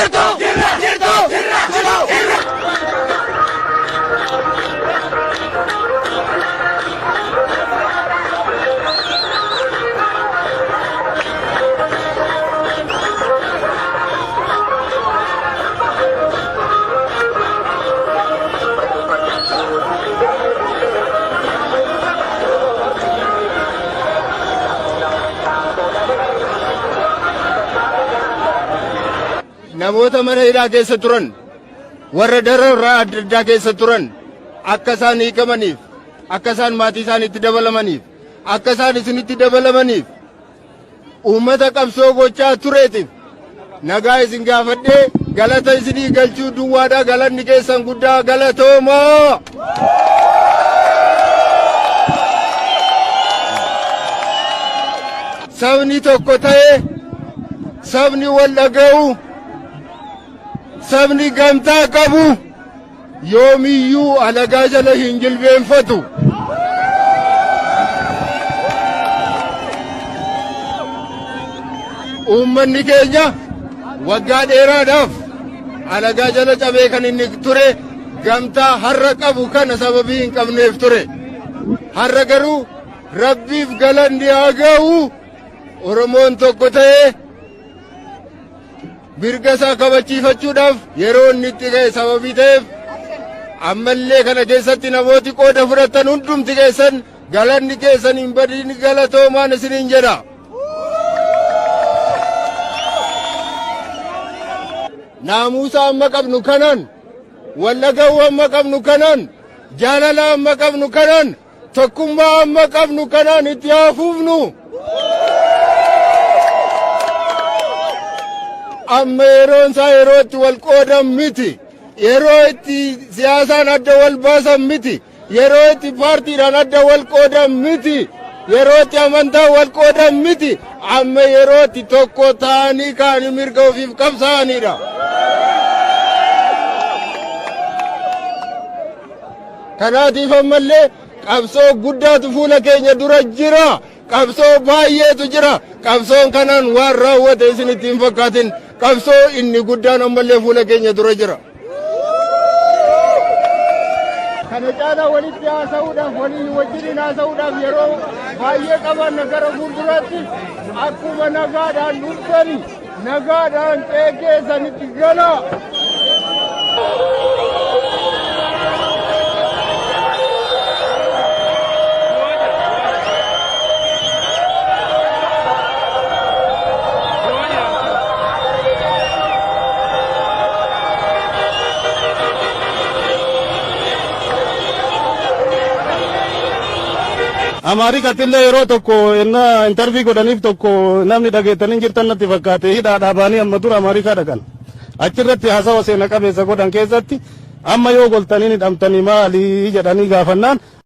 Jirtu! Jirtu! Jirtu! Namoota mana hidhaa keessa turan, warra dararraa adda addaa keessa turan, akka isaan hiikamaniif, akka isaan maatii isaaniitti dabalamaniif, akka isaan isinitti dabalamaniif, uummata qabsoo gochaa tureetiif nagaa isin gaafadhee galata isinii galchuu duwwaadha. Galanni keessan guddaa, galatoomaa. Sabni tokko ta'e, sabni wal dhaga'u, sabni gamtaa qabu yoomiyyuu alagaa jala hin jilbeenfatu. Uummanni keenya waggaa dheeraadhaaf alagaa jala cabee kan inni ture gamtaa har'a qabu kana sababii hin qabneef ture. Har'a garuu Rabbiif galanni haa ga'u, Oromoon tokko ta'ee mirga isaa kabachiifachuudhaaf yeroo inni itti ga'e sababii ta'eef, ammallee kana keessatti namooti qooda fudhatan hundumti keessan galanni keessan hin badin, galatoomaan isiniin jedha. Naamusa amma qabnu kanaan, wallaga'uu amma qabnu kanaan, jaalala amma qabnu kanaan, tokkummaa amma qabnu kanaan itti haa fufnu. Amma yeroon isaa yeroo itti wal qoodan miti. Yeroo itti siyaasaan adda wal baasan miti. Yeroo itti paartiidhaan adda wal qoodan miti. Yeroo itti amantaan wal qoodan miti. Amma yeroo itti tokko ta'anii ka'anii mirga ofiif qabsaa'anidha. Kanaatiif ammallee qabsoo guddaatu fuula keenya dura jira. Qabsoo baay'eetu jira. Qabsoon kanaan waan raawwate isinitti hin fakkaatin. Qabsoo inni guddaan ammallee fuula keenya dura jira. Kana caalaa walitti haasa'uudhaaf, waliin wajjiniin haasa'uudhaaf yeroo baay'ee qabanna. Gara fuulduraatti akkuma nagaadhaan dhuftani nagaadhaan qe'ee keessanitti galaa. Amaarikatti illee yeroo tokko innaa interview godhaniif tokko namni dhageettanii jirtan natti fakkaate, hidhaadhaa baanii amma dura Amaarikaa dhaqan. Achirratti haasawa seena qabeessa godhan keessatti, amma yoo goltanii hidhamtanii maali jedhanii gaafannaan.